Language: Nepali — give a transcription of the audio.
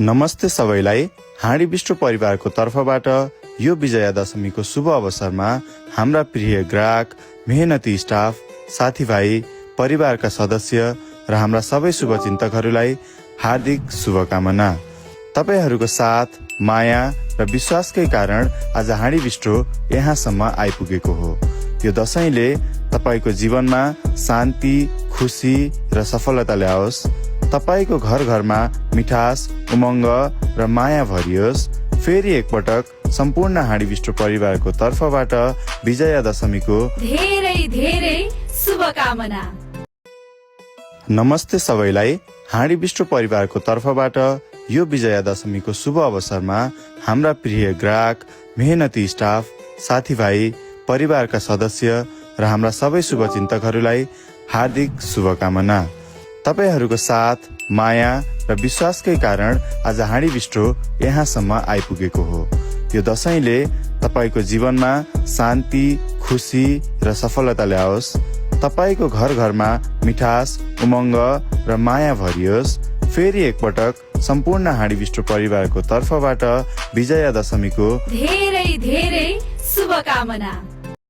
नमस्ते सबैलाई। हाँडी विष्टु परिवारको तर्फबाट यो विजया दशमीको शुभ अवसरमा हाम्रा प्रिय ग्राहक, मेहनती स्टाफ, साथीभाइ, परिवारका सदस्य र हाम्रा सबै शुभचिन्तकहरूलाई हार्दिक शुभकामना। तपाईहरूको साथ, माया र विश्वासकै कारण आज हाँडी विष्टु यहाँसम्म आइपुगेको हो। यो दशैंले तपाईको जीवनमा शान्ति, खुशी र सफलता ल्याओस्। तपाईको घर घरमा मिठास, उमङ्ग र माया भरियोस्। फेरि एकपटक सम्पूर्ण हाँडी विष्टु परिवारको तर्फबाट विजया दशमीको धेरै धेरै शुभकामना। नमस्ते सबैलाई। हाँडी विष्टु परिवारको तर्फबाट यो विजया दशमीको शुभ अवसरमा हाम्रा प्रिय ग्राहक, मेहनती स्टाफ, साथीभाइ, परिवारका सदस्य र हाम्रा सबै शुभचिन्तकहरूलाई हार्दिक शुभकामना। तपाईहरूको साथ, माया र विश्वासकै कारण आज हाँडी विष्टु यहाँसम्म आइपुगेको हो। यो दशैंले तपाईको जीवनमा शान्ति, खुशी र सफलता ल्याओस्। तपाईको घर घरमा मिठास, उमङ्ग र माया भरियोस्। फेरि एकपटक सम्पूर्ण हाँडी विष्टु परिवारको तर्फबाट विजया दशमीको धेरै धेरै शुभकामना।